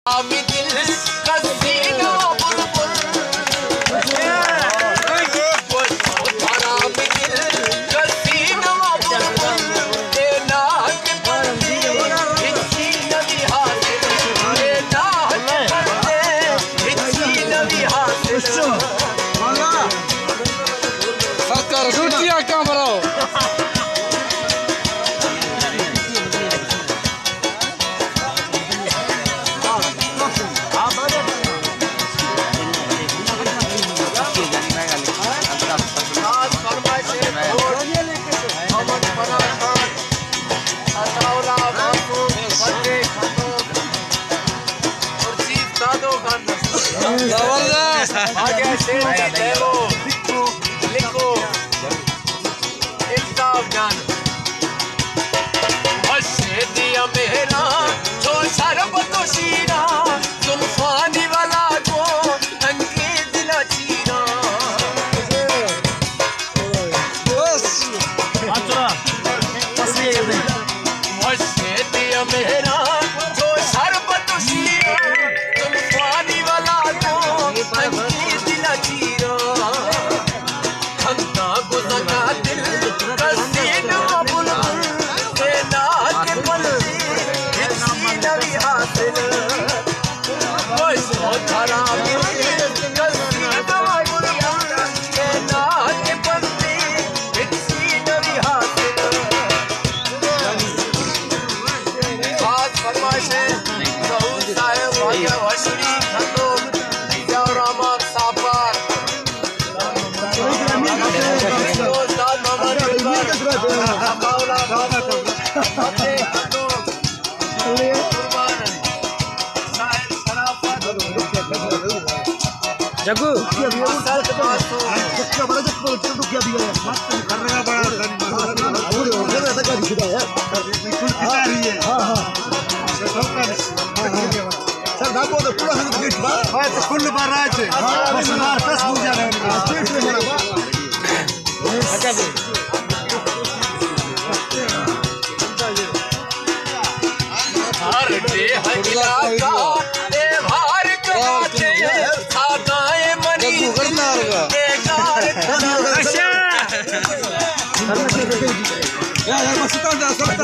آمی دل کسی نہ بلبل، آمی دل کسی نہ بلبل، اے ناز بندے ہچی نہ بی حاصل، اے ناز بندے ہچی نہ بی حاصل۔ سرکار ڈوٹی آ کام برو۔ زبردست۔ لکھو۔ الطاف جان۔ وشے دیا مہراں چو شربت و شیراں، زلفانی ولا گوں تنگیں دل ءَ چیراں۔ بس۔ وشے دیا مہراں چو شربت و شیراں، زلفانی ولا گوں تنگیں دل ءَ چیراں۔ خنداں گوں زکا دل کسی نہ بلبل، اے ناز بندے ہچی نہ بی حاصل۔ وش و ترا دل کسی نہ بلبل، اے ناز بندے ہچی نہ بی حاصل۔ خاص فرمائش ہے ظہور صاحب، واجہ وشری کھنڈو، ضیاء الرحمان ساپار۔ جگو۔ ہاں، ہاں۔ سر، ڈاکو تو پورا ہم کچھ با۔ بھائی تو کل بار آج۔ بس نار کس بوجھا رہے۔ اچھا جی۔ ہر ڈیہہ علاقہ تہوار کراتے، سادائے منی دل بیگار کراتے۔ اچھا۔